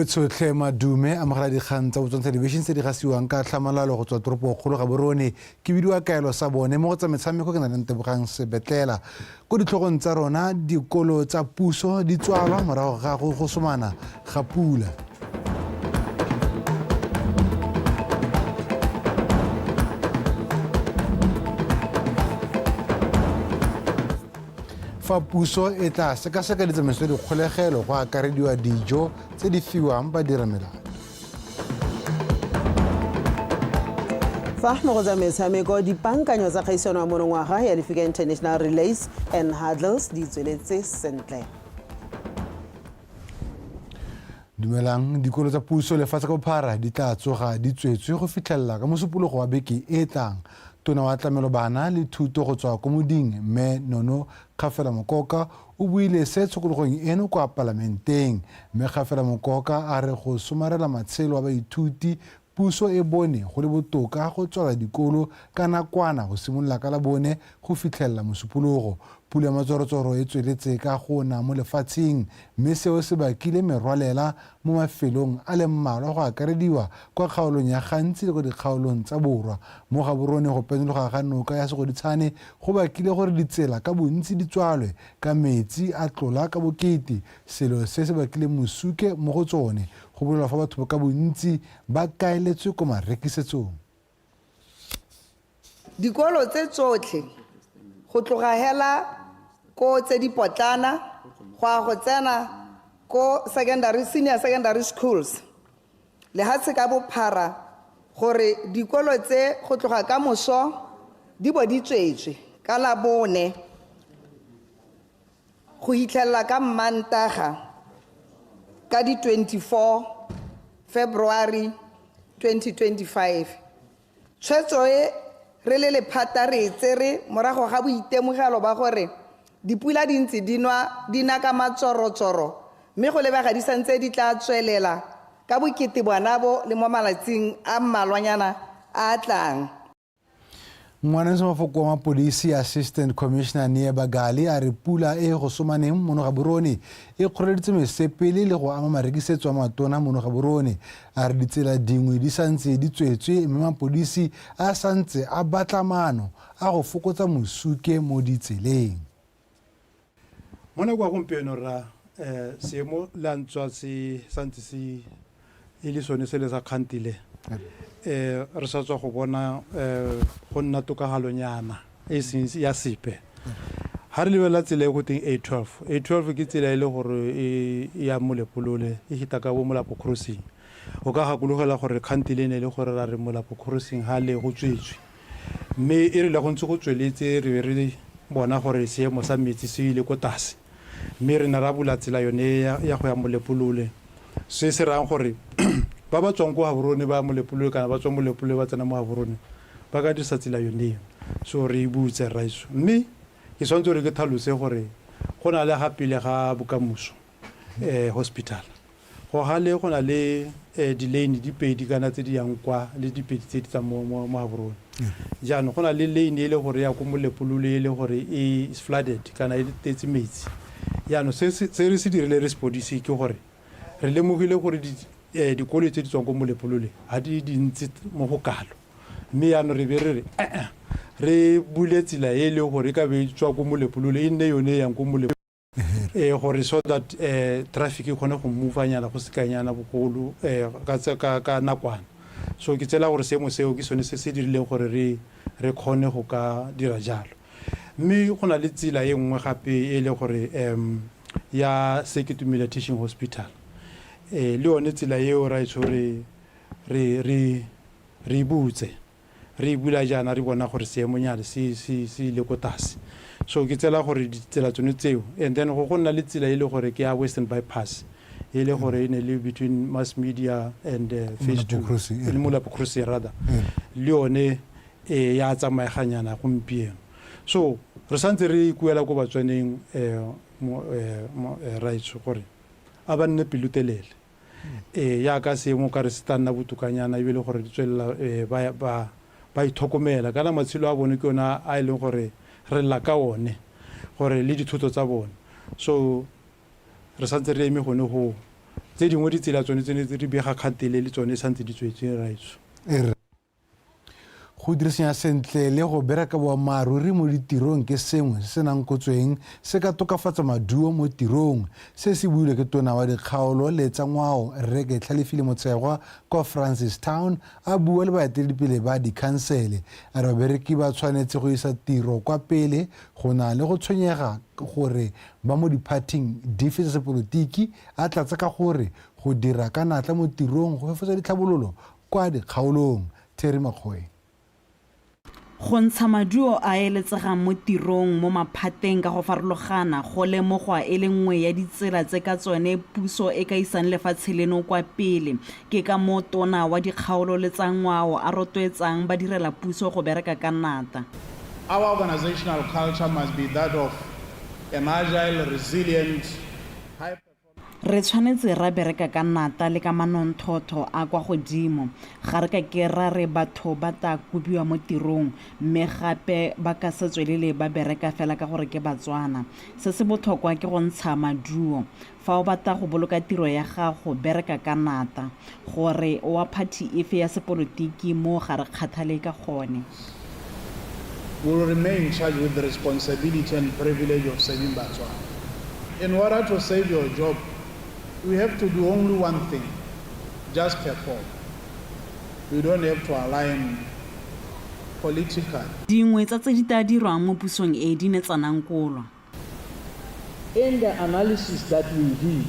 Botshotlhe Madume amogela dikgang tsa Botswana Television tse di gasiwang ka tlhamalalo go tswa toropokgolo Gaborone. Ke bidiwa kaelo sa bone mo go tsa metshameko ke na le Ntebogang Sebetlela. Ko ditlhogong tsa rona dikolo tsa puso di tswalwa morago ga go gosomana ga pula. Fa puso e tla sekaseka ditsamaiso tsa dikgolegelo go akarediwa dijo tse di fiwang badiramelato. Fa mo go tsa metshameko, dipaankanyo tsa kgaisano ya monongwaga ya Lefika International Relays and Hurdles di tsweletse sentle. Dumelang, dikolo tsa puso lefatshe ka bophara di tla tsoga di tswetswe go fitlhelela ka mosupologo wa beke e e tlang. Tona wa tlamelo bana le thuto go tswa ko moding Mme Nono Kgafela Mokoka o buile se tshokologong eno kwa palamenteng. Mme Kgafela Mokoka a re go somarela matshelo a baithuti puso e bone go le botoka go tswala dikolo ka nakwana go simolola ka Labone go fitlhelela Mosupologo. Pula ya matsorotsoro e tsweletse ka go na mo lefatsheng mme seo se bakile merwalela mo mafelong a le mmalwa go akarediwa kwa kgaolong ya Gantsi le kwa dikgaolong tsa borwa. Mo Gaborone go penologa ga noka ya Segoditshane go bakile gore ditsela ka bontsi di tswalwe ka metsi a tlola ka bokete, selo se se bakileng mosuke mo go tsone. Go bolelwa fa batho ka bontsi ba kaeletswe ko marekisetsong. Dikolo tse tsotlhe go tloga hela ko tse di potlana go ya go tsena ko secondary, senior secondary schools lehatshe ka bophara gore dikolo tse go tloga ka moso di bo di tswetswe ka Labone go hitlhelela ka Mmantaga ka di 24 February 2025. Tshwetso e re le lephata re e tsere morago ga boitemogelo ba gore dipula di ntse di nwa di na ka matsorotsoro mme go lebega di santse di tla tswelela ka bokete bona bo le mo malatsing a mmalwanyana a a tlang. Ngwanenso mafoko wa mapodisi Assistant Commissioner Nie Bagali a re pula e go somaneng mono Gaborone e kgoreleditse mesepele le go ama marekisetso a matona mono Gaborone. A re ditsela dingwe di santse di tswetswe mme mapodisi a santse a batla maano a go fokotsa mosuke mo ditseleng. Mo nako ya gompieno rra, seemo le a ntswa se santse se e le sone se le sa kgantile, re sa tswa go bona go nna tokagalonyana e seng ya sepe. Ga re lebelela tsela e go teng A12, A12 ke tsela e le gore e ya Molepolole, e hita ka bo Molapo Crossing. O ka gakologela gore kgantile e ne e le gore ra re Molapo Crossing ga le go tswetswe. Mme e rile go ntse go tsweletse re be re bona gore seemo sa metsi se ile ko tlase, mme re ne ra bula tsela yone ya go ya Molepolole. Se se rayang gore ba ba tswang ko Gaborone ba ya Molepolole kana ba tswa Molepolole ba tsena mo Gaborone ba ka dirisa tsela yone eo. So re e butse rraetsho. Mme ke tshwanetse gore ke tlhalose gore go na le ga pele ga Bokamoso Hospital. Go gale go na le di-lane di pedi kana tse di yang kwa le dipedi tse di tswang mo Gaborone. Jaanong go na le lane e le gore ya ko Molepolole e le gore e is flooded kana e tletse metsi. Jaanong se se re se dirile re sepodisi ke gore re lemogile gore dikoloi tse di tswang ko Molepolole ga di dintsi mo go kalo. Mme jaanong re be re re ee re bule tsela e e leng gore e ka be e tswa ko Molepolole e nne yone e yang ko Molepolole. Gore so that traffic e kgone go move-anyana go sekanyana bogolo ka nakwana. So ke tsela gore seemo seo ke sone se se dirileng gore re re kgone go ka dira jalo. Mme go na le tsela e nngwe gape e le gore ya Seketumile Teaching Hospital. Le yone tsela eo raetsho re re re re e butse. Re e bula jaana re bona gore seemonyana se se se ile ko tlase. So ke tsela gore ditsela tsone tseo and then go go nna le tsela e le gore ke ya Western Bypass e le gore e ne le between mass media and phase two e le Molapo Crossing rather le yone e ya tsamaeganyana gompieno. So re santse re ikuela ko Batswaneng raetsho gore a ba nne pelotelele. Ee, yaka seemo o kare se tla nna botokanyana e be le gore di tswelela ba ba ba ithokomela kana matshelo a bone ke one a e leng gore re lla ka one gore le dithoto tsa bone. So re santse re eme gone goo. Tse dingwe ditsela tsone tse ne di bega kgantele le tsone santse di tswetse, raetso. Go dirisanya sentle le go bereka boammaaruri mo ditirong ke sengwe se se nankotsweng se ka tokafatsa maduo mo tirong. Se se builwe ke tona wa dikgaolo le tsa ngwao, Rre Ketlhalefile Motshegwa, kwa Francistown a bua le baeteledipele ba dikhansele. A re babereki ba tshwanetse go isa tiro kwa pele go na le go tshwenyega gore ba mo diphathing dife tsa sepolotiki, a tlatsa ka gore go dira ka natla mo tirong go fefosa ditlhabololo kwa dikgaolong. Terry Makgoe. Go ntsha maduo a eletsegang mo tirong mo maphateng ka go farologana go lemogwa e le nngwe ya ditsela tse ka tsone puso e ka isang lefatshe leno kwa pele. Ke ka moo tona wa dikgaolo le tsa ngwao a rotloetsang badirela puso go bereka ka nata. Our organizational culture must be that of an agile, resilient, high Re tshwanetse ra bereka ka nata le ka manonthotho a kwa godimo. Ga re ka ke ra re batho ba ta kobiwa mo tirong, mme gape ba ka se tswelele ba bereka fela ka gore ke Batswana. Se se botlhokwa ke go ntsha maduo. Fa o batla go boloka tiro ya gago, bereka ka nata. Gore o wa phathi efe ya sepolotiki moo ga re kgathale ka gone. Will remain charged with the responsibility and privilege of serving Batswana. In order to save your job, we have to do only one thing, just perform. You don't have to align politically. Dingwe tsa tse di tla dirwang mo pusong e di ne tsa nankolwa. In the analysis that we did,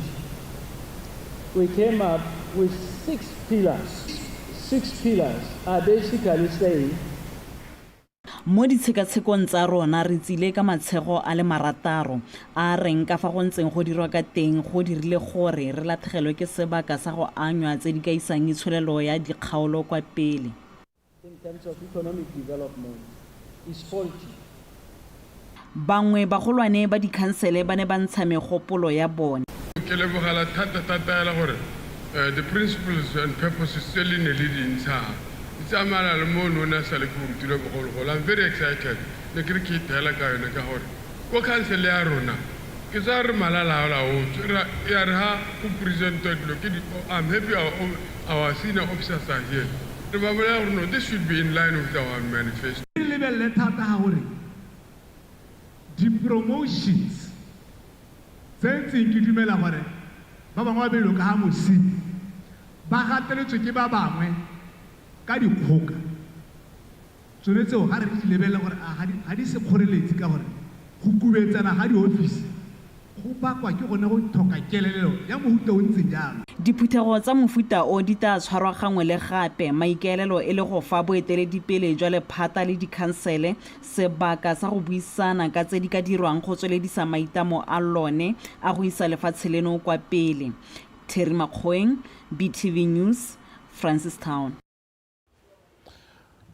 we came up with 6 pillars. 6 pillars are basically saying Mo ditshekatshekong tsa rona re tsile ka matshego a le marataro a reng ka fa go ntseng go dirwa ka teng go dirile gore re latlhegelwe ke sebaka sa go anywa tse di ka isang itsholelo ya dikgaolo kwa pele. In terms of economic development is faulty. Bangwe bagolwane ba dikhansele ba ne ba ntsha megopolo ya bone. Ke lebogela thata thata hela gore the principles and purposes tse le ne le di ntshang di tsamaya le mo ne a sale ke rutile bogologolo. I'm very excited, ne ke re ke iteela ka yone ka gore ko council ya rona ke tsa re malalaola otswe ya re ha go presentwa dilo ke I'm happy our senior officers are here, re ba bolela gore no, this should be in line with our manifesto. Re lebelele thata ga gore di-promotions tse ntseng ke dumela gore ba bangwe ba beilwe ka ga mosenyi ba gateletswe ke ba bangwe ka dikgoka, tsone tseo ga re di lebelele gore a ga di se kgoreletsi ka gore go kubetsana ga di-office go bakwa ke gone go tlhoka kelelelo ya mohuta o ntseng jalo. Diphuthego tsa mofuta o di tla tshwarwa gangwe le gape, maikaelelo e le go fa boeteledipele jwa lephata le dikhansele sebaka sa go buisana ka tse di ka dirwang go tsweledisa maitamo a lone a go isa lefatshe leno kwa pele. Terry Makgoeng, BTV News, Francistown.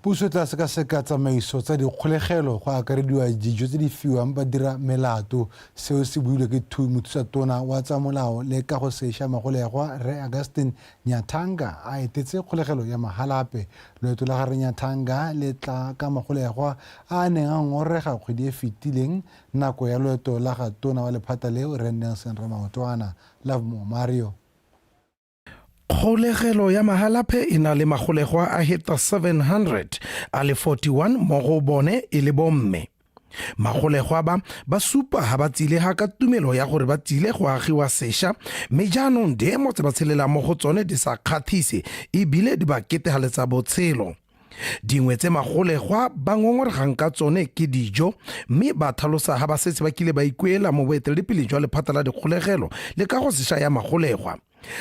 Puso e tla sekaseka tsamaiso tsa dikgolegelo go akarediwa dijo tse di fiwang badira melato. Seo se builwe ke mothusatona wa tsa molao le kago sešwa magolegwa, Rre Augustine Nyathanga, a etetse kgolegelo ya Mahalape. Loeto la gare Nyathanga le tla ka magolegwa a a neng a ngorega kgwedi e fetileng nako ya loeto la ga tona wa lephata leo, Rre Nelson Ramaotwana. Lovemore Mario. Kgolegelo ya Mahalapye e na le magolegwa a heta 700, a le 41 mo go bone e le bomme. Magolegwa ba ba supa ha ba tsile ha ka tumelo ya gore ba tsile go agiwa sešwa, mme jaanong diemo tse ba tshelelang mo go tsone di sa kgathise ebile di ba ketegaletsa botshelo. Dingwe tse magolegwa ba ngongoregang ka tsone ke dijo, mme ba tlhalosa ha ba setse ba kile ba ikuela mo boeteledipele jwa lephata la dikgolegelo le ka go sešwa ya magolegwa.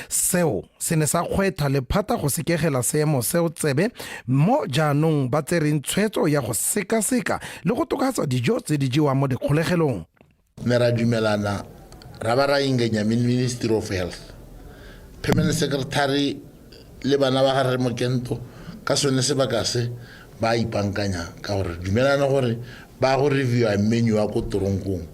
Seo se ne sa kgwetlha lephata go sekegela seemo seo tsebe, mo jaanong ba tsereng tshwetso ya go sekaseka le go tokafatsa dijo tse di jewang mo dikgolegelong. Ne ra dumelana ra ba ra engenya Ministry of Health, Permanent Secretary le bana ba gare Mokento ka sone sebaka se ba ipankanya ka gore dumelana gore ba go reviewa menu ya ko toronkong.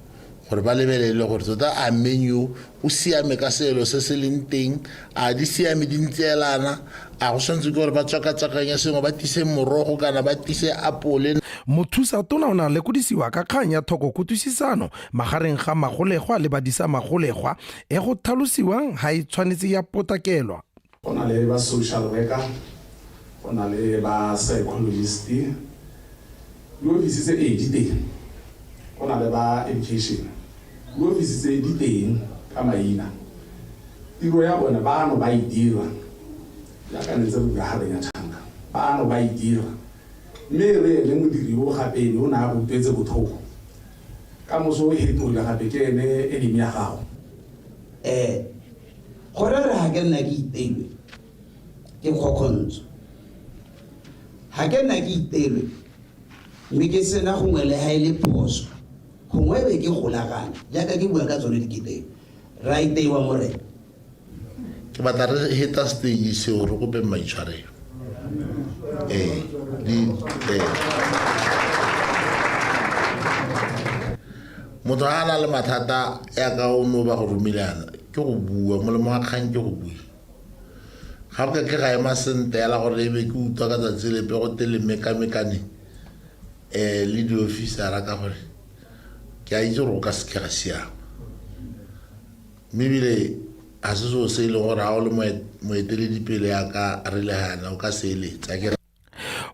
Gore ba lebelele gore tota a menu o siame ka selo se se leng teng, a di siame di ntseelana, a go tshwanetse ke gore ba tswakatswakanya sengwe, ba tise morogo kana ba tise apole. Mothusa tona o ne a lekodisiwa ka kgang ya thoko kutlwisisano magareng ga magolegwa le badisa magolegwa e go tlhalosiwang ha e tshwanetse ya potakelwa. Go na le ba social worker, go na le ba psychologist, diofisi tse ee di teng, go na le ba education, diofisi tse di teng ka maina. Tiro ya bone bano ba e dira, jaaka ne ntse re bua ga Chanka, bano ba e dira. Mme re ene modiri yo gape ene o ne a go utlwetse botlhoko, ka moso o hetole gape ke ene enemy ya gago. Gore re ha ke nna ke iteilwe ke kgokgontsho, ha ke nna ke iteilwe mme ke sena gongwe le ha e le phoso, gongwe be ke golagane jaaka ke bua ka tsone diketeng, ra iteiwa morena. Ke batla re heta stage seo re kope maitshwarelo. Motho ha a na le mathata ya ka o no ba go romilana, ke go bua, molemo wa kgang ke go bua. Ga ke ke ga ema sentle hela gore ebe ke utlwa ka tsatsi lepe go te le mekamekane, le diofisara ka gore ke a itse gore o ka se ke ga siama. Mme ebile ga se selo se e leng gore ga o le moeteledipele yaka re le gana o ka se eletsa ke.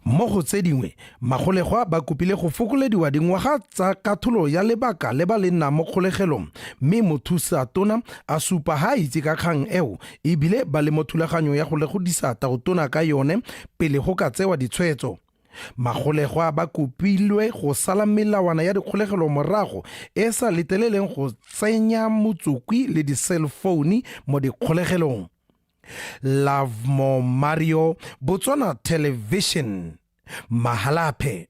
Mo go tse dingwe, magolegwa ba kopile go fokolediwa dingwaga tsa katholo ya lebaka le ba le nnang mo kgolegelong, mme mothusa tona a supa ha a itse ka kgang eo ebile ba le mo thulaganyong ya go legodisa tautona ka yone pele go ka tsewa ditshwetso. Magolegwa ba kopilwe go sala melawana ya dikgolegelo morago e sa leteleleng go tsenya motsokwi le di-cell phone mo dikgolegelong. Lovemore Mario, Botswana Television, Mahalapye.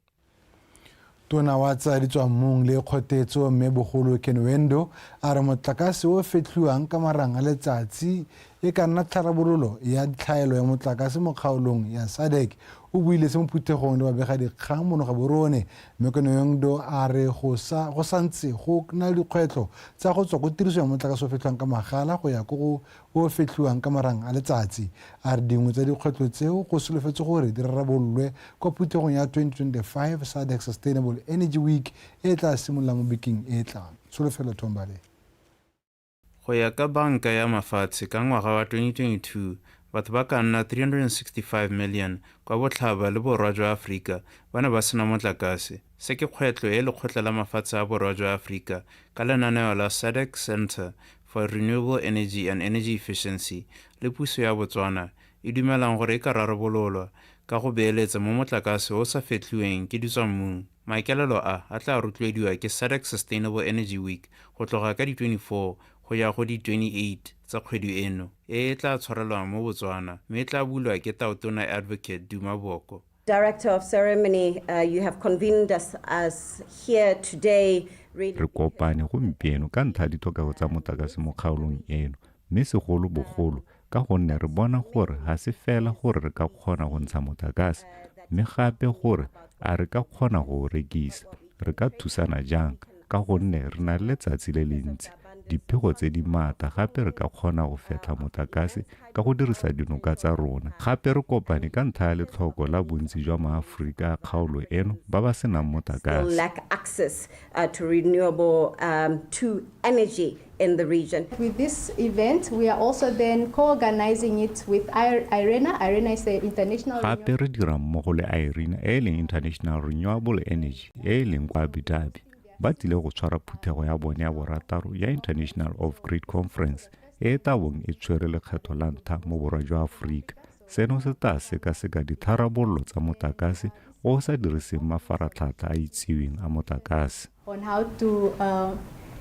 Tona wa tsa ditswammung le kgotetso mme bogolo Kenwendo a re motlakase o fetlhiwang ka marang a letsatsi e ka nna tharabololo ya tlhaelo ya motlakase mo kgaolong ya SADC. O buile se mo phuthegong le babegadikgang mono Gaborone. Mme Kenwendo a re go santse go na le dikgwetlho tsa go tswa ko tiriso ya motlakase o fetlhiwang ka magala go ya ko go o fetlhiwang ka marang a letsatsi. A re dingwe tsa dikgwetlho tseo go solofetse gore di rarabololwe kwa phuthegong ya 2025 SADC Sustainable Energy Week e tla simololang mo bekeng e tlang. Tsholofelo Thombale. Go ya ka Banka ya Mafatshe ka ngwaga wa 2022, batho ba ka nna 365 million kwa botlhaba le borwa jwa Aforika ba ne ba sena motlakase. Se ke kgwetlho e lekgotla la mafatshe a borwa jwa Aforika ka lenaneo la SADC Centre for Renewable Energy and Energy Efficiency le puso ya Botswana e dumelang gore e ka rarabololwa ka go beeletsa mo motlakase o sa fetlhiweng ke ditswammung. Maikaelelo a a tla rotloediwa ke SADC Sustainable Energy Week go tloga ka di 24 go ya go di 28 tsa kgwedi eno, e e tla tshwarelwang mo Botswana mme e tla bulwa ke Tautona Advocate Duma Boko. Director of Ceremony, you have convened us as here today. Re kopane gompieno ka ntlha ya ditlhokego tsa motlakase mo kgaolong eno, mme segolobogolo ka gonne re bona gore ga se fela gore re ka kgona go ntsha motlakase, mme gape gore a re ka kgona go o rekisa, re ka thusana jang ka gonne re na le letsatsi le le ntsi, diphego tse di maatla gape re ka kgona go fetlha motlakase ka go dirisa dinoka tsa rona. Gape re kopane ka ntlha ya letlhoko la bontsi jwa maAforika a kgaolo eno ba ba senang motlakase. Lack access to renewable to energy in the region. With this event, we are also then co-organizing it with IRENA. IRENA is the International Gape re dira mmogo le IRENA e e leng International Renewable Energy e e leng kwa Abu Dhabi. Ba tlile go tshwara phuthego ya bone ya borataro ya International Off-Grid Conference e e tla bong e tshwere lekgetho la ntlha mo borwa jwa Aforika. Seno se tla sekaseka ditharabololo tsa motlakase o o sa diriseng mafaratlhatlha a itsiweng a motlakase. On how to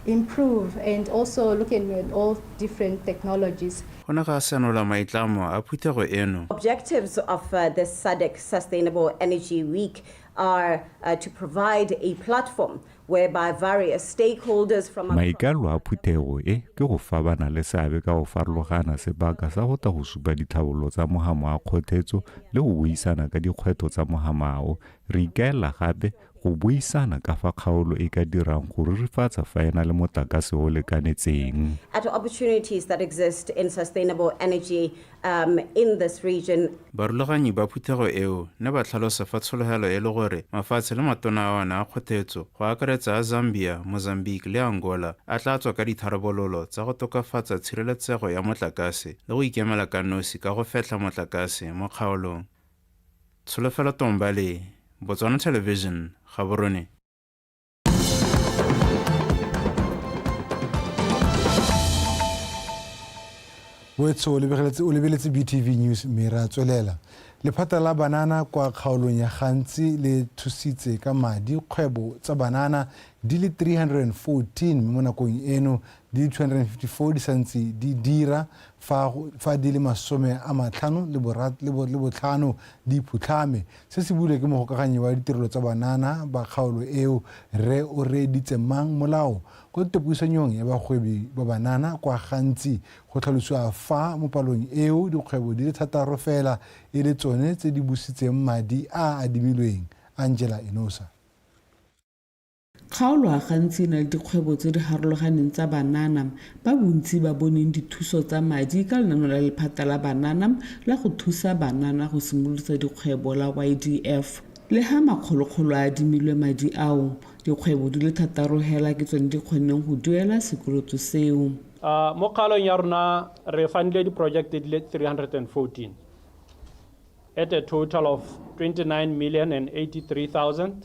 improve and also looking at all different technologies. Go ne ga senola maitlamo a phuthego eno. Objectives of the SADC Sustainable Energy Week are to provide a platform whereby various stakeholders from Maikaelelo a phuthego e ke go fa ba na le seabe ka go farologana sebaka sa go tla go supa ditlhabololo tsa mohamo wa kgothetso le go buisana ka dikgwetlho tsa mohamao. Re ikaelela gape go buisana ka fa kgaolo e ka dirang go rurifatsa fa e na le motlakase o lekanetseng. At opportunities that exist in sustainable energy um, in this region. Barulaganyi ba phuthego eo ne ba tlhalosa fa tshologelo e le gore mafatshe le matona a ona a kgothetso go akaretsa a Zambia, Mozambique le Angola a tla tswa ka ditharabololo tsa go tokafatsa tshireletsego ya motlakase le go ikemela ka nosi ka go fetlha motlakase mo kgaolong. Tsholofelo Tombale, Botswana Television, Gaborone. Wetso o lebeletse BTV News mme ra tswelela. Lephata la banana kwa kgaolong ya Gantsi le thusitse ka madi kgwebo tsa banana di le 314 mme mo nakong eno di le 254 di santse di dira fa, fa di le 55 di phutlhame. Se se builwe ke mogokaganyi wa ditirelo tsa banana ba kgaolo eo, Rre Oreeditse Mang Molao, kwa thutapuisanyong ya bagwebi ba banana kwa Gantsi. Go tlhalosiwa fa mo palong eo dikgwebo di le thataro fela e le tsone tse di busitseng madi a a adimilweng. Angela Enosa. Kgaolo a gantsi e na le dikgwebo tse di harologaneng tsa banana, ba bontsi ba boneng dithuso tsa madi ka lenaneo la lephata la banana la go thusa banana go simolodisa dikgwebo la YDF. Le ha makgolokgolo a adimilwe madi ao, dikgwebo di le thataro hela ke tsone di kgonneng go duela sekoloto seo. Mo kgaolong ya rona re fundile diprojekte di le 314 at a total of 29 million and 83,000.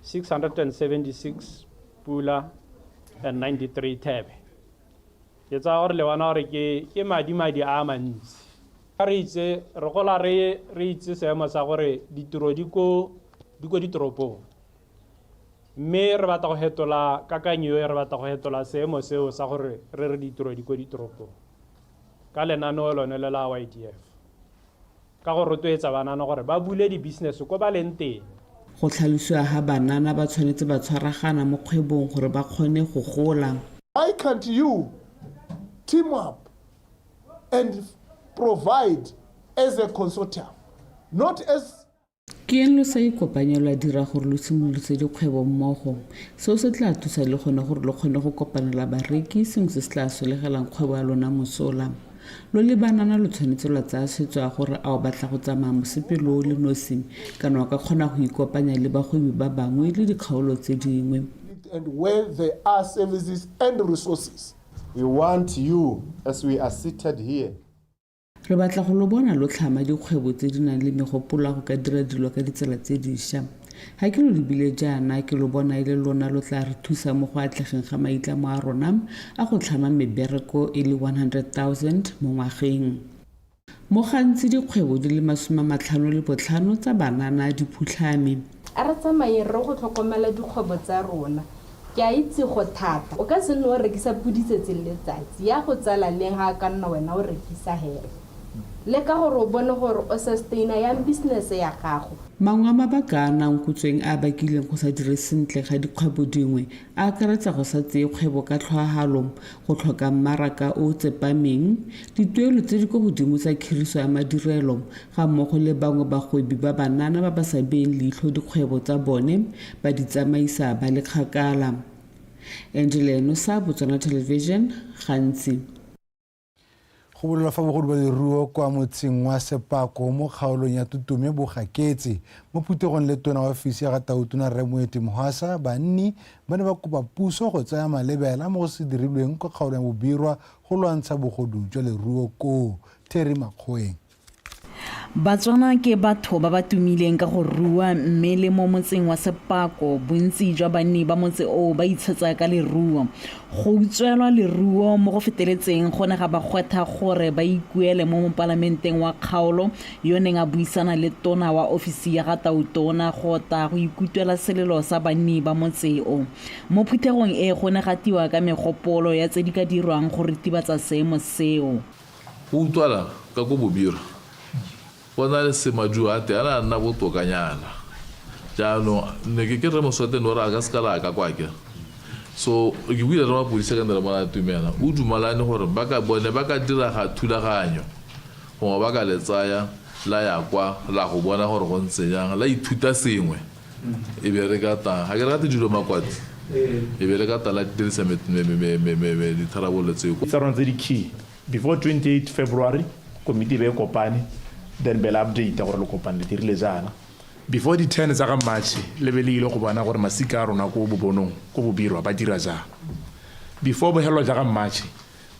676 pula and 93 thebe. Ke tsaya gore le bona gore ke ke madi madi a mantsi. Re itse re gola re re itse seemo sa gore ditiro di ko di ko ditoropong. Mme re batla go hetola kakanyo e re batla go hetola seemo seo sa gore re re ditiro di ko ditoropong. Ka lenaneo lone le la YDF. Ka go rotloetsa banana gore ba bule di-business ko ba leng teng. Go tlhalosiwa ha banana ba tshwanetse ba tshwaragana mo kgwebong gore ba kgone go gola. Why can't you team up and provide as a consortium, not as. Ke eng lo sa ikopanye lwa dira gore lo simolodise dikgwebo mmogo? Seo se tla thusa le gone gore lo kgone go kopanela bareki, sengwe se se tla solegelang kgwebo ya lona mosola. Lo le banana lo tshwanetse lwa tsaya tshwetso ya gore a o batla go tsamaya mosepele o le nosi kana o ka kgona go ikopanya le bagwebi ba bangwe le dikgaolo tse dingwe. And where there are services and resources. We want you, as we are seated here. Re batla go lo bona lo tlhama dikgwebo tse di nang le megopolo ya go ka dira dilo ka ditsela tse dišwa. Ga ke lo lebile jaana, ke lo bona e le lona lo tla re thusa mo go atlegeng ga maitlamo a rona a go tlhama mebereko e le 100,000 mo ngwageng. Mo gantsi dikgwebo di le 55 tsa banana di phutlhame. A re tsamayeng re go tlhokomela dikgwebo tsa rona. Ke a itse go thata. O ka se nne o rekisa podi tsatsi le letsatsi. Ya go tsala leng ga ka nna wena o rekisa hela. Leka gore o bone gore o sustaina yang business ya gago. Mangwe a mabaka a a nankotsweng a a bakileng go sa dire sentle ga dikgwebo dingwe a akaretsa go sa tseye kgwebo ka tlhoahalo, go tlhoka mmaraka o o tsepameng, dituelo tse di kwa godimo tsa khiriso ya madirelo, ga mmogo le bangwe bagwebi ba banana ba ba sa beeng leitlho dikgwebo tsa bone ba di tsamaisa ba le kgakala. Angela Enosa, Botswana Television, Gantsi. Go bolelwa fa bogodu ba leruo kwa motseng wa Sepako mo kgaolong ya Tutume bo gaketse. Mo phuthegong le tona wa ofisi ya ga Tautona Rre Moeti Mohwasa, banni ba ne ba kopa puso go tsaya malebela mo go se dirilweng kwa kgaolong ya Bobirwa go lwantsha bogodu jwa leruo koo. Terry Makgoeng. Batswana ke batho ba ba tumileng ka go rua mme le mo motseng wa Sepako bontsi jwa banni ba motse oo ba itshetsa ka leruo. Go utswelwa leruo mo go feteletseng go ne ga ba gwetha gore ba ikuele mo mopalamenteng wa kgaolo yo neng a buisana le tona wa ofisi ya ga Tautona go ta go ikutwela selelo sa banni ba motse o. Mo phuthegong e go ne ga tiwa ka megopolo ya tse di ka dirwang go ritibatsa seemo seo. Go utlwala ka ko Bobirwa go na le se maduo a teng a ne a nna botokanyana. Jaanong ne ke ke Rre Moswateng o re a ka se ka la ka kwa akere. So ke buile le mapodisi ka ne re mona tumela o dumalane gore ba ka bone ba ka diraga thulaganyo gongwe ba ka le tsaya la ya kwa la go bona gore go ntse jang la ithuta sengwe. E be re ka ta ga ke re gate dilo makwati e be re ka tala dirisa ditharabololo tseo. Tsa rona tse di-key before 28 February, komiti e be e kopane, then be le update gore le kopane le dirile jaana. Before di-10 tsa ga March, le be le ile go bona gore masika a rona ko Bobonong, ko Bobirwa ba dira jang. Before bohelelo ja ga March,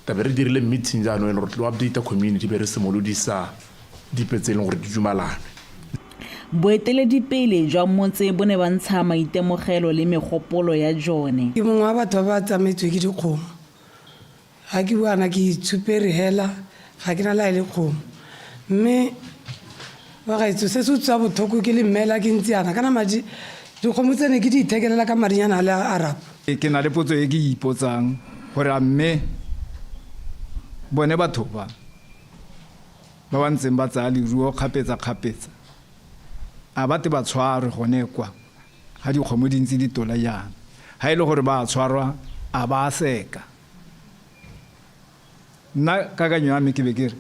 tabe re dirile meeting jaanong e le gore tlo update community, be re simolodisa dipe tse e leng gore di dumalanwe. Boeteledipele jwa motse bo ne ba ntsha maitemogelo le megopolo ya jone. Ke mongwe wa batho ba ba tsamaetswe ke dikgomo. Ga ke bua na ke itshupere hela, ga ke na la e le kgomo. Mme ba gaetso se se utlwisa botlhoko ke le mmela ke ntse yana kana madi dikgomo tsene ke di ithekelela ka madinyana a le a rapa. Ke na le potso e ke ipotsang gore a mme bone batho ba ba ba ntseng ba tsaya leruo kgapetsa-kgapetsa a ba te ba tshwarwe gone kwa ga dikgomo di ntse di tola jaana. Ga e le gore ba a tshwarwa a ba a seka. Nna kakanyo ya me ke be ke re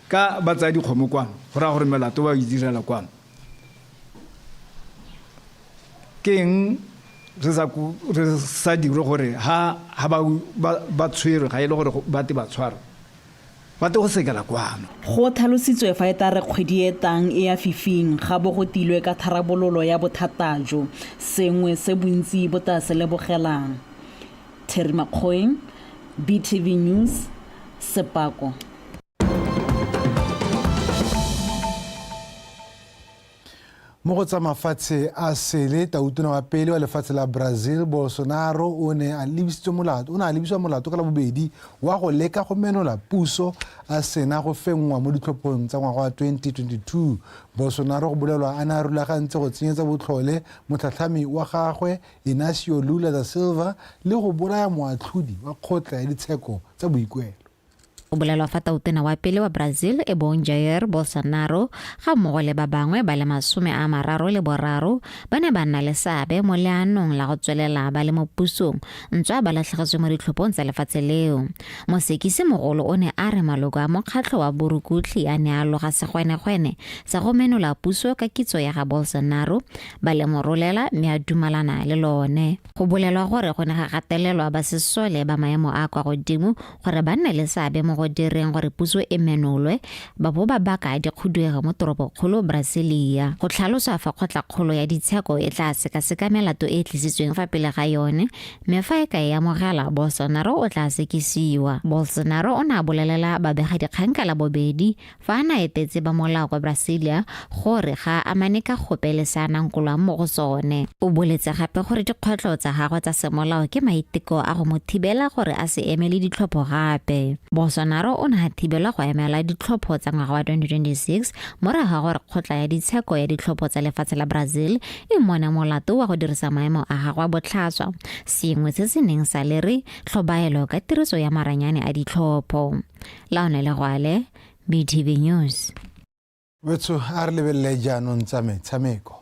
ka ba tsaya dikgomo kwano go raya gore melato ba e direla kwano. Ke eng re sa re sa dire gore ha ha ba ba tshwerwe ga e le gore ba te ba tshwarwa ba te go sekela kwano. Go tlhalositswe fa e tla re kgwedi e tang e ya fifing ga bo go tilwe ka tharabololo ya bothata jo, sengwe se bontsi bo tla se lebogelang. Terry Makgoeng, BTV News, Sepako. Mo go tsa mafatshe a sele, tautona wa pele wa lefatshe la Brazil Bolsonaro o ne a lebisitswe molato o ne a lebiswa molato ka labobedi wa go leka go menola puso a sena go fenngwa mo ditlhophong tsa ngwaga wa 2022. Bolsonaro go bolelwa a ne a rulagantse go tsenyetsa botlhole motlhatlhami wa gagwe Inacio Lula da Silva le go bolaya moatlhodi wa kgotla ya ditsheko tsa boikuelo. Go bolelwa fa tautona wa pele wa Brazil e bong Jair Bolsonaro ga mmogo le ba bangwe ba le 33 ba ne ba nna le seabe mo leanong la go tswelela ba le mo pusong ntswa ba latlhegetswe mo ditlhophong tsa lefatshe leo. Mosekisi mogolo o ne a re maloko a mokgatlho wa borukutlhi a ne a loga segwenegwene sa go menola puso ka kitso ya ga Bolsonaro ba le mo rolela mme a dumalana le lone. Go bolelwa gore go ne ga gatelelwa ba sesole ba maemo a kwa godimo gore ba nne le seabe mo go direng gore puso e menolwe ba bo ba baka dikhuduego mo toropokgolo Brasilia. Go tlhaloswa fa kgotlakgolo ya ditsheko e tla sekaseka melato e e tlisitsweng fa pele ga yone mme fa e ka e amogela, Bolsonaro o tla sekisiwa. Bolsonaro o ne a bolelela babegadikgang ka Labobedi fa a ne a etetse ba molao kwa Brasilia gore ga a amane ka gope le se a nankolwang mo go sone. O boletse gape gore dikgwetlho tsa gagwe tsa semolao ke maiteko a go mo thibela gore a se emele ditlhopho gape. Bolsonaro o ne a thibelwa go emela ditlhopho tsa ngwaga wa 2026 morago ga gore kgotla ya ditsheko ya ditlhopho tsa lefatshe la Brazil e mmone molato wa go dirisa maemo a gagwe a botlhaswa, sengwe se se neng sa lere tlhobaelo ka tiriso ya maranyane a ditlhopho. Laone Legwale, BTV News. Wetsho, a re lebelele jaanong tsa metshameko.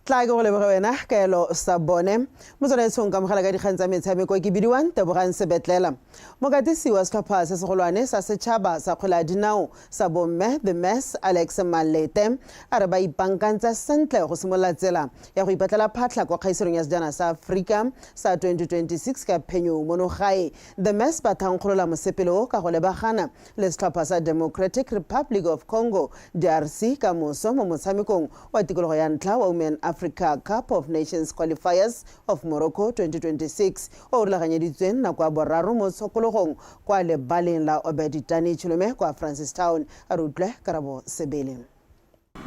Tla ke go leboge wena kaelo sa bone motswanaetshong ka mogala ka dikgang tsa metshameko. Ke bidiwang Tebogang Sebetlela. Mokatisi wa setlhopha se segolwane sa setšhaba sa kgwele ya dinao sa bomme, The Mess, Alex Malete, a re ba ipankantse sentle go simolola tsela ya go ipatlela phatlha kwa kgaisanong ya sejana sa Aforika sa 2026 ka phenyo mono gae. The Mess ba thankgolola mosepele o ka go lebagana le setlhopha sa Democratic Republic of Congo, DRC, ka moso mo motshamekong wa tikologo ya ntlha wa Women Africa Cup of Nations Qualifiers of Morocco 2026 o o rulaganyeditsweng nako ya boraro mo tshokologong kwa lebaleng la Obed Tani Chilume kwa Francistown. A re utlwe Karabo Sebele.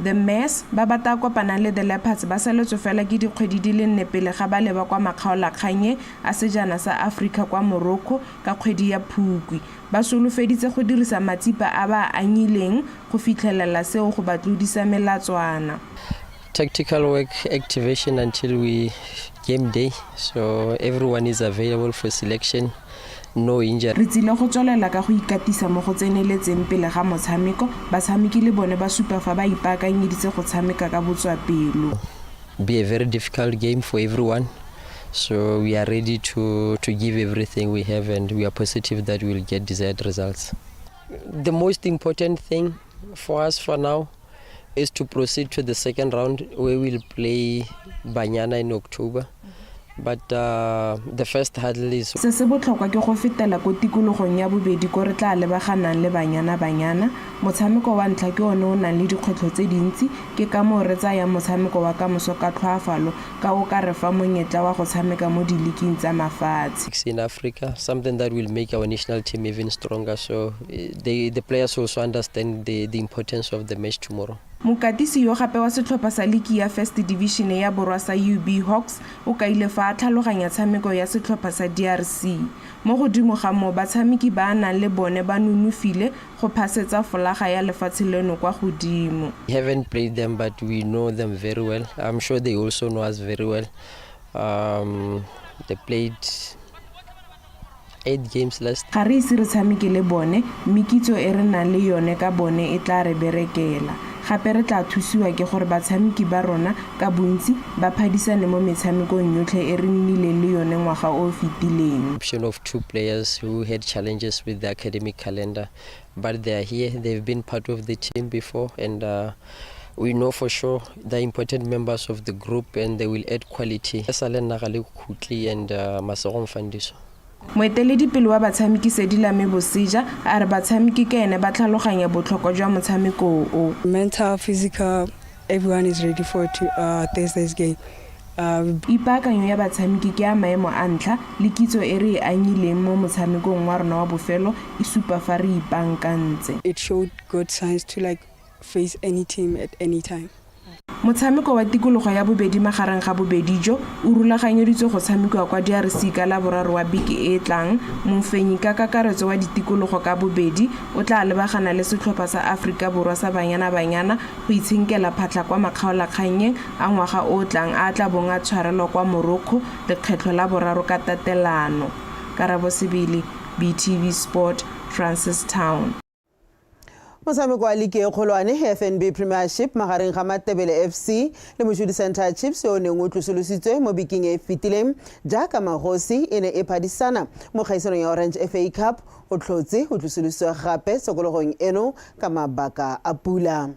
The Mess ba ba ta kopanang le The Leopards ba saletswe fela ke dikgwedi di le nne pele ga ba leba kwa makgaolakgannye a sejana sa Africa kwa Morocco ka kgwedi ya Phukwi. Ba solofeditse go dirisa matsipa a ba a anyileng go fitlhelela seo go ba tlodisa melatswana. Tactical work activation until we game day, so everyone is available for selection. No injury. Re tsile go tswelela ka go ikatisa mo go tseneletseng pele ga motshameko, batshameki le bone ba supa fa ba ipaakanyeditse go tshameka ka botswapelo. be a very difficult game for everyone. So we are ready to, to give everything we have and we are positive that we'll get desired results. The most important thing for us for now is to proceed to the second round where we'll play Banyana in October. But uh, the first hurdle is Se se botlhokwa ke go fetela ko tikologong ya bobedi ko re tla lebaganang le Banyana Banyana. Motshameko wa ntlha ke one o nang le dikgwetlho tse dintsi, ke ka moo re tsayang motshameko wa kamoso ka tlhoafalo ka o ka re fa monyetla wa go tshameka mo diliking tsa mafatshe. In Africa, something that will make our national team even stronger. So eh, they, the players also understand the, the importance of the match tomorrow. Mokatisi yo gape wa setlhopha sa liki ya First Division ya Borwa sa UB Hawks o kaile fa a tlhaloganya tshameko ya setlhopha sa DRC. Mo godimo ga moo, batshameki ba a nang le bone ba nonofile go phasetsa folaga ya lefatshe leno kwa godimo. We haven't played them, but we know them very well. I'm sure they also know us very well. Um, they played eight games last. Ga re ise re tshameke le bone mme kitso e re nang le yone ka bone e tla re berekela. Gape re tla thusiwa ke gore batshameki ba rona ka bontsi ba phadisane mo metshamekong yotlhe e re nnileng le yone ngwaga o o fetileng. Option of two players who had challenges with the academic calendar, but they are here. They've been part of the team before, and uh, we know for sure they're important members of the group and they will add quality. Sale nna ga le Khutli and uh, Masego Mfandiso. Moeteledipele wa batshameki Sedilame Boseja a re batshameki ka ene ba tlhaloganya botlhokwa jwa motshameko o. Mental, physical, everyone is ready for to, uh, Thursday's game. Uh, Ipaakanyo ya batshameki ke ya maemo a ntlha le kitso e re e anyileng mo motshamekong wa rona wa bofelo e supa fa re ipankantse. It showed good signs to like face any team at any time. Motshameko wa tikologo ya bobedi magareng ga bobedi jo o rulaganyeditswe go tshamekiwa kwa DRC ka Laboraro wa beke e e tlang. Mofenyi ka kakaretso wa ditikologo ka bobedi o tla lebagana le setlhopha sa Aforika Borwa sa Banyana Banyana go itshenkela phatlha kwa makgaolakgannyeng a ngwaga o o tlang a a tla bong a tshwarelwa kwa Morocco lekgetlho la boraro ka tatelano. Karabo Sebele, BTV Sport, Francistown. Motshameko wa liki e kgolwane FNB Premiership magareng ga Matebele FC le Moshudi Center Chiefs yo o neng o tlosolositswe mo biking e e fetileng jaaka Magosi e ne e phadisana mo kgaisanong ya Orange FA Cup o tlhotse o tlosolositswe gape tshokologong eno ka mabaka a pula.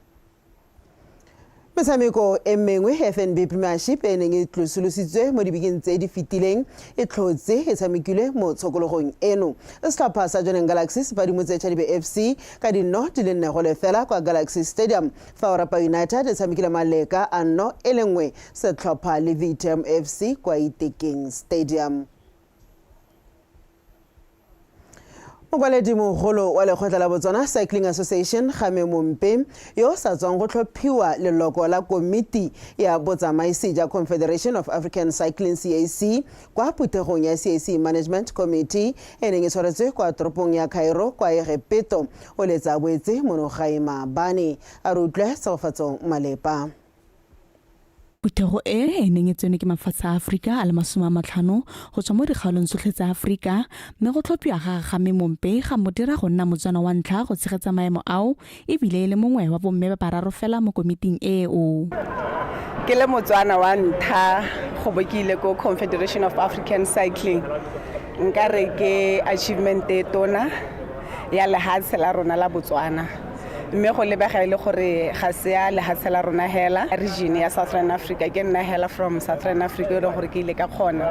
Metshameko e mengwe FNB Premiership e neng e tlosolositswe mo dibekeng tse di fetileng e tlhotse e tshamekilwe mo tshokologong eno. Setlhopha sa Jwaneng Galaxy se padimotse Chadibe FC ka dinno di le 4-0 kwa Galaxy Stadium, fa Orapa United e tshamekile maleka a 0-1 setlhopha le VTM FC kwa Itekeng Stadium. Mokwaledi mogolo wa lekgotla la Botswana Cycling Association Game Mompe yo o sa tswang go tlhophiwa leloko la komiti ya botsamaisi ja Confederation of African Cycling CAC kwa phuthegong ya CAC Management Committee e neng e tshwaretswe kwa toropong ya Cairo kwa Egepeto o letse a boetse mono gae maabane. A re utlwe Tshegofatso Malepa. Phuthego e e neng e tsenwe ke mafatshe a Aforika a le 50 go tswa mo dikgaolong tsotlhe tsa Aforika, mme go tlhophiwa ga ga Mme Mompe ga mo dira go nna Motswana wa ntlha go tshegetsa maemo ao e bile e le mongwe wa bomme ba bararo fela mo komiting eo. Ke le Motswana wa ntlha go bo ke ile ko Confederation of African Cycling, nka re ke achievement e tona ya lehatshe la rona la Botswana. Mme go lebega e le gore ga se ya lehatshe la rona hela, region ya Southern Africa. Ke nna hela from Southern Africa e leng gore ke ile ka kgona.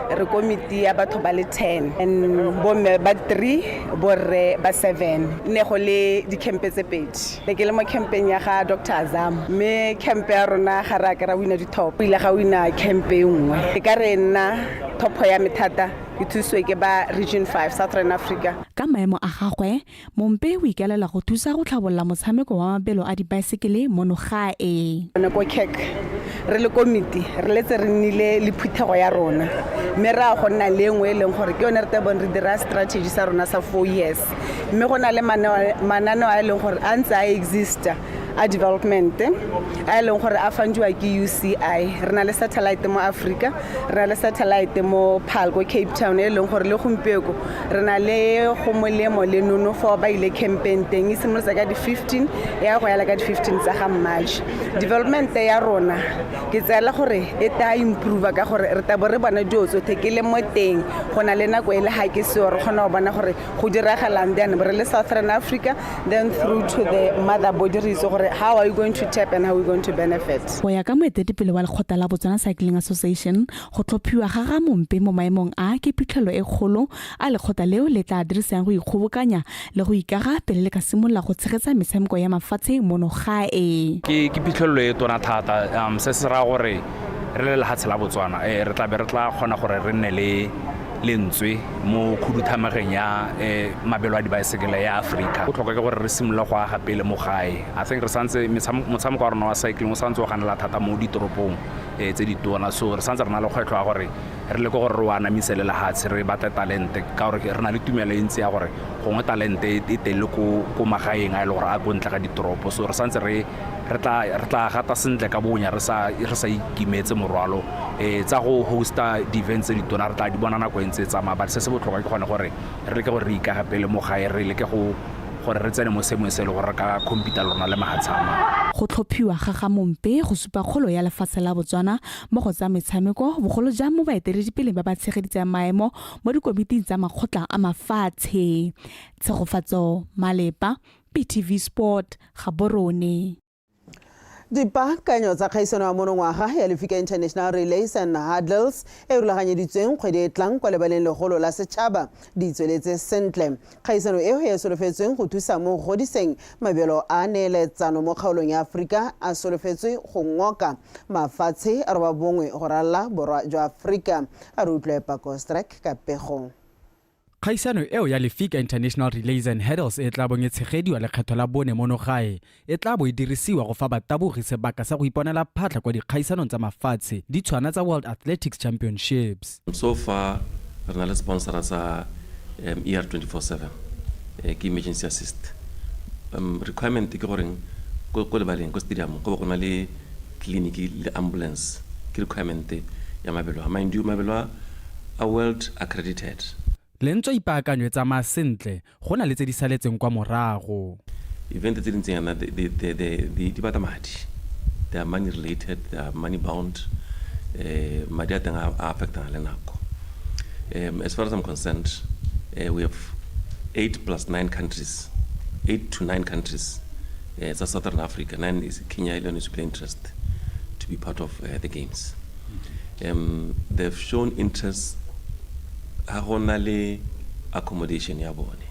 Re komiti ya batho ba le 10 and bomme ba 3, borre ba 7. Ne go le dikhempe tse pedi, ne ke le mo campeng ya ga Dr Azam, mme campe ya rona ga re a ke ra wina dithopo, ile ga wina campe e nngwe. E ka re nna thopho ya me thata ke thusiwe ke ba Region 5 Southern Africa. Ka maemo a gagwe, Mompe o ikaelela go thusa go tlhabolola motshameko wa mabelo a dibaesekele mono gae. Gone ko CAC re le komiti re letse re nnile le phuthego ya rona, mme re a go nna le nngwe e leng gore ke yone re tla bong re dira strategy sa rona sa 4 years, mme go na le mananeo a e leng gore a ntse a exista a development a e leng gore a fandiwa ke UCI. Re na le satellite mo Africa, re na le satellite mo Paarl ko Cape Town, e leng gore le gompieko re na le go molemo le nonofo ba ile campaign teng, e simolotse ka di-15 ya go yala ka di-15 tsa ga March. Development ya rona ke tseela gore e ta improve ka gore re tabo re bona dilo tsotlhe ke le mo teng, go na le nako e le ga ke seo re kgona go bona gore go diragalang. Then re le Southern Africa, then through to the mother body, re itse gore how are you going to tap and how are we going to benefit. Go ya ka moeteledipele wa lekgotla la Botswana Cycling Association, go tlhophiwa ga ga Mompe mo maemong a ke phitlhelelo e kgolo a lekgotla leo le tla dirisang go ikgobokanya le go ikaga pele le ka simolola go tshegetsa metshameko ya mafatshe mono gae. Ke phitlhelelo e tona thata. Se se raya gore re le lehatshe la Botswana, re tla be re tla kgona gore re nne le lentswe mo khuduthamageng ya mabelo a dibaesekele ya Aforika. Botlhokwa ke gore re simolola go aga pele mo gae. I think re santse motshameko wa rona wa cycling o santse o ganela thata mo ditoropong tse di tona, so re santse re na le kgwetlho ya gore re leke gore re o anamise le lehatshe, re batle talente, ka gore re na le tumelo e ntsi ya gore gongwe talente e teng le ko magaeng a e le gore a ko ntle ga ditoropo. So re santse re tla gata sentle ka bonya, re sa ikimetse morwalo. Tsa go hosta di-events tse ditona re tla di bona nako e ntse e tsamaya, but se se botlhokwa ke gone gore re leke gore re ikaga pele mo gae, re leke go gore re tsene mo seemong se e le gore re ka compete le rona le mahatshe a mangwe. Go tlhophiwa ga ga Mompe go supa kgolo ya lefatshe la Botswana mo go tsa metshameko, bogolo jang mo baeteledipeleng ba ba tshegeditseng maemo mo dikomiting tsa makgotla a mafatshe. Tshegofatso Malepa, BTV Sport, Gaborone. Dipaakanyo tsa kgaisano ya monongwaga ya Lefika International Relays and Hurdles e rulaganyeditsweng kgwedi e tlang kwa lebaleng legolo la setšhaba di tsweletse sentle. Kgaisano eo e solofetsweng go thusa mo go godiseng mabelo a neeletsano mo kgaolong ya Aforika a solofetswe go ngoka mafatshe a 9 go ralala borwa jwa Aforika. A re utlwe Pako Strek ka pego. Kgaisano eo ya Lefika International Relays and Hurdles e tla bong e tshegediwa lekgetho la bone mono gae, e tla bo e dirisiwa go fa batabogi sebaka sa go iponela phatlha kwa dikgaisanong tsa mafatshe di tshwana tsa World Athletics Championships. So far re na le sponsora sa ER 24/7, ke emergency assist. Requirement ke goreng ko lebaleng ko stadium go be go na le clinic le ambulance, ke requirement ya mabelo a. Mind you, mabelo a world accredited. Le ntswa ipaakanyo e tsamaya sentle, go na le tse di saletseng kwa morago. Event tse di ntseng yana di batla madi. They are money related, they are money bound. Madi a teng a affectana le nako. As far as I'm concerned, we have 8 plus 9 countries, 8 to 9 countries tsa Southern Africa. 9 is Kenya, le yone is interest to be part of the games. They've shown interest ha go na le accommodation ya bone.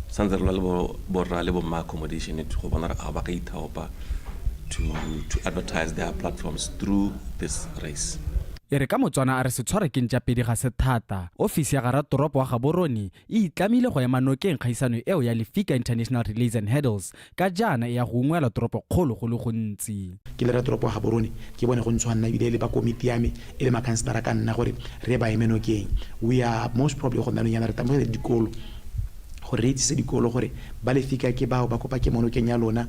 Santse re lwa le borra le bomma accommodation go bona re a ba ka ithaopa to advertise their platforms through this race. E re ka Motswana a re se tshware ke ntša pedi ga se thata, ofisi ya ga ratoropo wa Gaborone e itlamile go ema nokeng kgaisano eo ya Lefika International Relays and Hurdles ka jaana e ya go ungwela toropokgolo go le gontsi. Ke le ratoropo wa Gaborone, ke bone go ntshwanna ebile le ba komiti ya me e le makhanselara ka nna gore re ba eme nokeng. We are most probably go nna nonyana re tamogele dikolo gore re itsise dikolo gore ba Lefika ke bao ba kopa ke mo nokeng ya lona,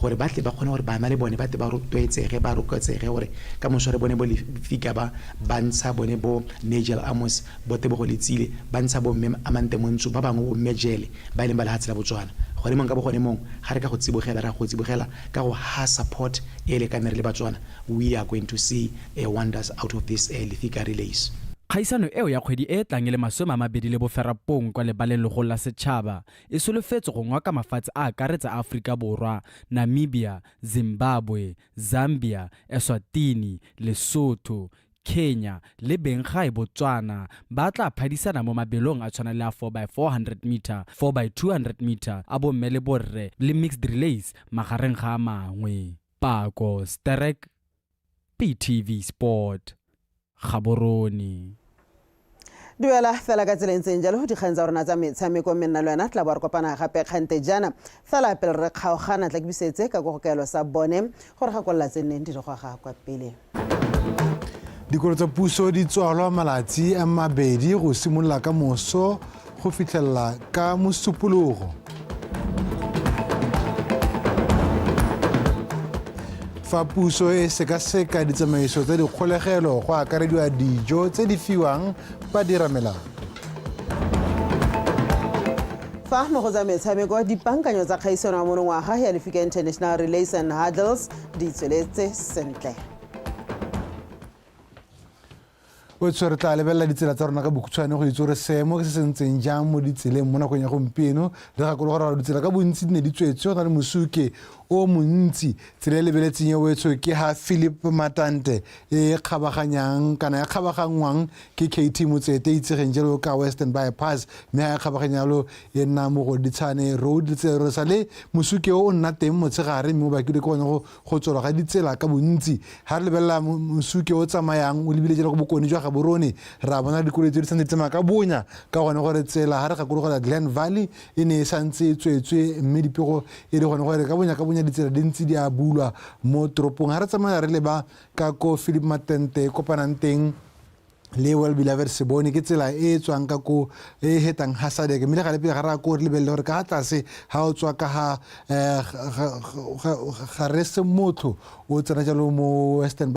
gore ba tle ba kgone gore bana le bone ba tle ba rotloetsege, ba roketsege gore ka moso re bone bo Lefika ba ba ntsha bone bo Nigel Amos, bo Tebogo Letsile, ba ntsha bo mme Amante Montsho, ba bangwe bo mme Jele ba e leng ba lehatshe la Botswana. Gone mong ka bo gone mong ga re ka go tsibogela, ra go tsibogela ka go ha support e lekaneng re le Batswana, we are going to see wonders out of this Lefika Relays. Kgaisano eo ya kgwedi e tlang e le 29 kwa lebaleng legolo la setšhaba e solofetse go ngoka mafatshe a akaretsa Aforika Borwa, Namibia, Zimbabwe, Zambia, Eswatini, Lesotho, Kenya le benggae Botswana ba tla phadisana mo mabelong a tshwana le a 4x400 meter, 4x200 meter a bomme le borre le mixed relays magareng ga a mangwe. Pako Sterek, BTV Sport, Gaborone. Duela fela ka tsela e ntseng jalo dikgang tsa rona tsa metshameko, mme nna le wena tla bo re kopana gape kgante jaana. Fela pele re kgaogana, tla ke busetse ka ko go kaelo sa bone gore gakolola tse nneng di re goga kwa pele. Dikolo tsa puso di tswalwa malatsi a mabedi go simolola ka moso go fitlhelela ka Mosupologo. Fa puso e sekaseka ditsamaiso tsa dikgolegelo go akarediwa dijo tse di fiwang badiramelao. Fa mo go tsa metshameko, dipaankanyo tsa kgaisano ya monongwaga ya Lefika International Relays and Hurdles di tsweletse sentle. O tshwere tla lebelela ditsela tsa rona ka bokhutshwane go itse gore seemo ke se se ntseng jang mo ditseleng mo nakong ya gompieno. Re gakologelwa gore ditsela ka bontsi di ne di tswetswe go na le mosuke o montsi. Tsela e lebeletseng e wetsho ke ha Philip Matante e kgabaganyang kana e kgabaganngwang ke KT Motsete e itsegeng jalo ka Western Bypass, mme ha e kgabaganya jalo e nna Mogoditshane Road. Le tsela re sa le mosuke o o nna teng motshegare, mme o bakilwe ke gone go go tswelwa ga ditsela ka bontsi. Ga re lebelela mosuke o tsamayang o lebile jalo go bokone jwa Gaborone, ra bona dikoloi tse di santse di tsamaya ka bonya ka gone gore tsela ga re gakologela Glen Valley e ne e santse e tswetswe, mme dipego e le gone gore ka bonya ka bonya ditsela di ntse di a bulwa mo toropong. Ga re tsamaya re leba ka ko Philip Matente e kopanang teng le Well Beloved Sebone, ke tsela e e tswang ka ko e e hetang ha Sadeke, mme le gale pele ga re ya ko re lebelele gore ka ga tlase ga o tswa ka ga ga re se motho o tsena jalo mo Western.